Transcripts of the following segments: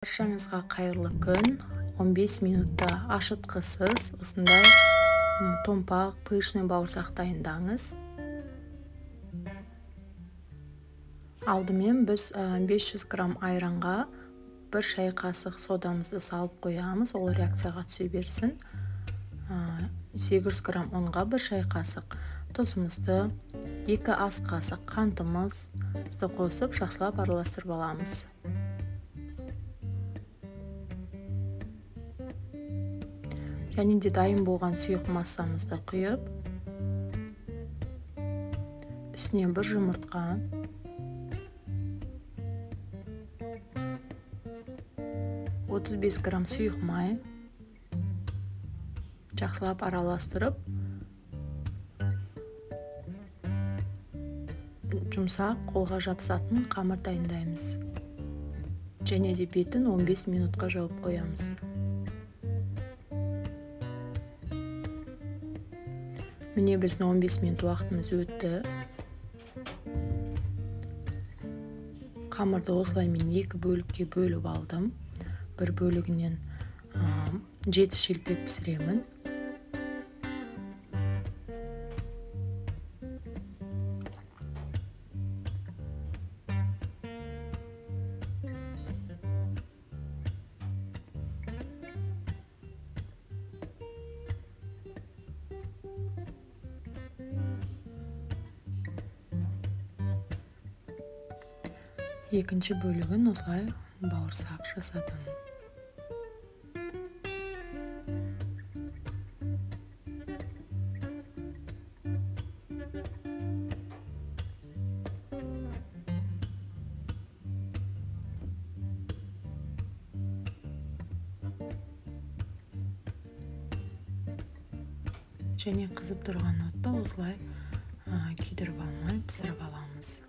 Баршаңызға қайырлы күн. 15 минутта ашытқысыз осындай томпақ, пышный бауырсақ дайындаңыз. Алдымен біз 500 грамм айранға бір шай қасық содамызды салып қоямыз, ол реакцияға түсе берсін. 800 грамм ұнға бір шай қасық тұзымызды, 2 ас қасық қантымызды қосып жақсылап араластырып аламыз. Және де дайын болған сұйық массамызды құйып, үстіне бір жұмыртқа, 35 грамм сұйық май, жақсылап араластырып, жұмсақ қолға жабысатын қамыр дайындаймыз. Және де бетін 15 минутқа жауып қоямыз. Міне біздің 15 минут уақытымыз өтті. Қамырды осылай мен екі бөлікке бөліп алдым. Бір бөлігінен 7 шелпек пісіремін. Екінші бөлігін осылай бауырсақ жасадым. Және қызып тұрған отта осылай күйдіріп алмай пісіріп аламыз.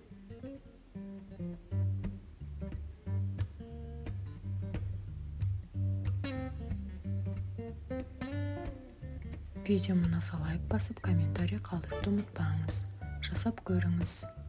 Видеоны лайк басып, комментарий қалдыруды ұмытпаңыз. Жасап көріңіз.